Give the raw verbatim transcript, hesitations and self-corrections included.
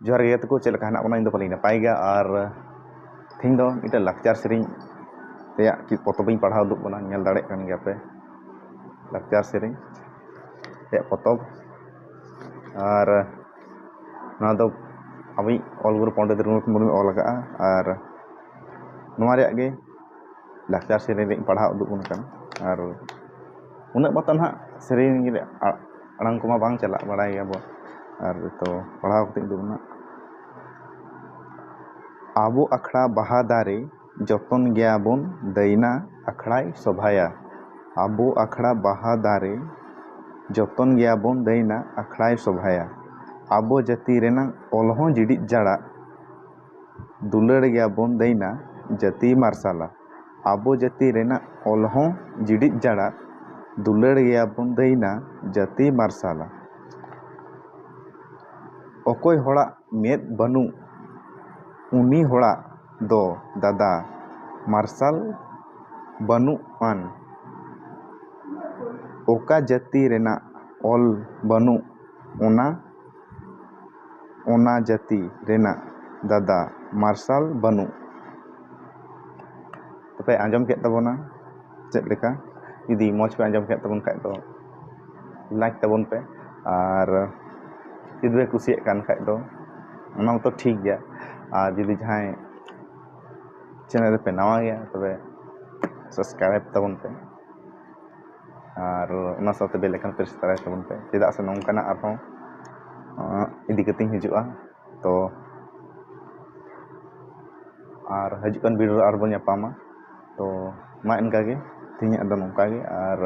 ᱡᱚᱦᱟᱨ ᱜᱮ ᱜᱟᱛᱮ ᱠᱚ, ᱪᱮᱫ ᱞᱮᱠᱟ ᱦᱮᱱᱟᱜ ᱵᱚᱱᱟ? ᱤᱧ ᱫᱚ ᱵᱷᱟᱹᱞᱤᱧ ᱱᱟᱯᱟᱭ ᱜᱮᱭᱟ᱾ ᱟᱨ ᱛᱮᱦᱮᱧ ᱫᱚ ᱢᱤᱫᱴᱮᱱ ᱞᱟᱠᱪᱟᱨ ᱥᱮᱨᱮᱧ ᱨᱮᱭᱟᱜ ᱠᱤ ᱯᱚᱛᱚᱵ ᱤᱧ ᱯᱟᱲᱦᱟᱣ ᱩᱫᱩᱜ ᱵᱚᱱᱟ, ᱧᱮᱞ ᱫᱟᱲᱮᱭᱟᱜ ᱠᱟᱱ ᱜᱮᱭᱟ ᱯᱮ ᱞᱟᱠᱪᱟᱨ ᱥᱮᱨᱮᱧ ᱨᱮᱭᱟᱜ ᱯᱚᱛᱚᱵ᱾ ᱟᱨ ᱱᱚᱣᱟ ᱫᱚ ᱟᱵᱚᱭᱤᱡ ᱚᱞ ᱜᱩᱨᱩ ᱯᱚᱱᱰᱤᱛ ᱨᱚᱜᱷᱩᱱᱟᱛᱷ ᱢᱩᱨᱢᱩᱭ ᱚᱞ ᱟᱠᱟᱫᱼᱟ᱾ ᱟᱨ ᱱᱚᱣᱟ ᱨᱮᱭᱟᱜ ᱜᱮ ᱞᱟᱠᱪᱟᱨ ᱥᱮᱨᱮᱧ ᱨᱮᱭᱟᱜ ᱤᱧ ᱯᱟᱲᱦᱟᱣ ᱩᱫᱩᱜ ᱵᱚᱱ ᱠᱟᱱᱟ᱾ ᱟᱨ ᱩᱱᱟᱹᱜ ᱢᱟᱛᱚ ᱱᱟᱦᱟᱜ ᱥᱮᱨᱮᱧ ᱨᱮᱭᱟᱜ ᱟ-, ᱟᱲᱟᱝ ᱠᱚᱢᱟ ᱵᱟᱝ ᱪᱟᱞᱟᱜ, ᱵᱟᱲᱟᱭ ᱜᱮᱭᱟᱵᱚ᱾ ᱟᱨ ᱛᱚ ᱯᱟᱲᱦᱟᱣ ᱠᱟᱛᱮ ᱩᱫᱩᱜ ᱵᱚᱱᱟ᱾ ᱟᱵᱚ ᱟᱠᱷᱲᱟ ᱵᱟᱦᱟ ᱫᱟᱨᱮ, ᱡᱚᱛᱚᱱ ᱜᱮᱭᱟᱵᱚᱱ ᱫᱟᱹᱭᱱᱟ ᱟᱠᱷᱲᱟᱭ ᱥᱚᱵᱷᱟᱭᱟ᱾ ᱟᱵᱚ ᱟᱠᱷᱲᱟ ᱵᱟᱦᱟ ᱫᱟᱨᱮ, ᱡᱚᱛᱚᱱ ᱜᱮᱭᱟᱵᱚᱱ ᱫᱟᱹᱭᱱᱟ ᱟᱠᱷᱲᱟᱭ ᱥᱚᱵᱷᱟᱭᱟ᱾ ᱟᱵᱚ ᱡᱟᱹᱛᱤ ᱨᱮᱱᱟᱜ ᱚᱞ ᱦᱚᱸ ᱡᱤᱲᱤᱫ ᱡᱟᱲᱟᱜ, ᱫᱩᱞᱟᱹᱲ ᱜᱮᱭᱟᱵᱚᱱ ᱫᱟᱹᱭᱱᱟ ᱡᱟᱹᱛᱤ ᱢᱟᱨᱥᱟᱞᱟ᱾ ᱟᱵᱚ ᱡᱟᱹᱛᱤ ᱨᱮᱱᱟᱜ ᱚᱞ ᱦᱚᱸ ᱡᱤᱲᱤᱫ ᱡᱟᱲᱟᱜ, ᱫᱩᱞᱟᱹᱲ ᱜᱮᱭᱟᱵᱚᱱ ᱫᱟᱹᱭᱱᱟ ᱡᱟᱹᱛᱤ ᱢᱟᱨᱥᱟᱞᱟ᱾ ᱚᱠᱚᱭ ᱦᱚᱲᱟᱜ ᱢᱮᱫ ᱵᱟᱹᱱᱩᱜ, ᱩᱱᱤ ᱦᱚᱲᱟᱜ ᱫᱚ ᱫᱟᱫᱟ ᱢᱟᱨᱥᱟᱞ ᱵᱟᱹᱱᱩᱜ ᱟᱱ᱾ ᱚᱠᱟ ᱡᱟᱹᱛᱤ ᱨᱮᱱᱟᱜ ᱚᱞ ᱵᱟᱹᱱᱩᱜ, ᱚᱱᱟ, ᱚᱱᱟ ᱡᱟᱹᱛᱤ ᱨᱮᱱᱟᱜ ᱫᱟᱫᱟ ᱢᱟᱨᱥᱟᱞ ᱵᱟᱹᱱᱩᱜ᱾ ᱛᱚᱵᱮ ᱟᱸᱡᱚᱢ ᱠᱮᱫ ᱛᱟᱵᱚᱱᱟ ᱪᱮᱫ ᱞᱮᱠᱟ? ᱡᱩᱫᱤ ᱢᱚᱡᱽ ᱯᱮ ᱟᱸᱡᱚᱢ ᱠᱮᱫ ᱛᱟᱵᱚᱱ ᱠᱷᱟᱡ ᱫᱚ like ᱛᱟᱵᱚᱱ ᱯᱮ, ᱟᱨ ᱡᱩᱫᱤ ᱯᱮ ᱠᱩᱥᱤᱭᱟᱜ ᱠᱟᱱ ᱠᱷᱟᱡ ᱫᱚ ᱚᱱᱟ ᱢᱟᱛᱚ ᱴᱷᱤᱠ ᱜᱮᱭᱟ᱾ ᱟᱨ ᱡᱩᱫᱤ ᱡᱟᱦᱟᱸᱭ channel ᱨᱮᱯᱮ ᱱᱟᱣᱟ ᱜᱮᱭᱟ, ᱛᱚᱵᱮ subscribe ᱛᱟᱵᱚᱱ ᱯᱮ, ᱟᱨ ᱚᱱᱟ ᱥᱟᱶᱛᱮ bell icon press ᱛᱟᱨᱟᱭ ᱛᱟᱵᱚᱱ ᱯᱮ, ᱪᱮᱫᱟᱜ ᱥᱮ ᱱᱚᱝᱠᱟᱱᱟᱜ ᱟᱨᱦᱚᱸ, ᱟᱸ, ᱤᱫᱤ ᱠᱟᱛᱮᱧ ᱦᱤᱡᱩᱜᱼᱟ᱾ ᱛᱚ ᱟᱨ ᱦᱤᱡᱩᱜ ᱠᱟᱱ video ᱨᱮ ᱟᱨᱵᱚᱱ ᱧᱟᱯᱟᱢᱟ᱾ ᱛᱚ ᱢᱟ ᱮᱱᱠᱟ ᱜᱮ, ᱛᱮᱦᱮᱧᱟᱜ ᱫᱚ ᱱᱚᱝᱠᱟ ᱜᱮ᱾ ᱟᱨ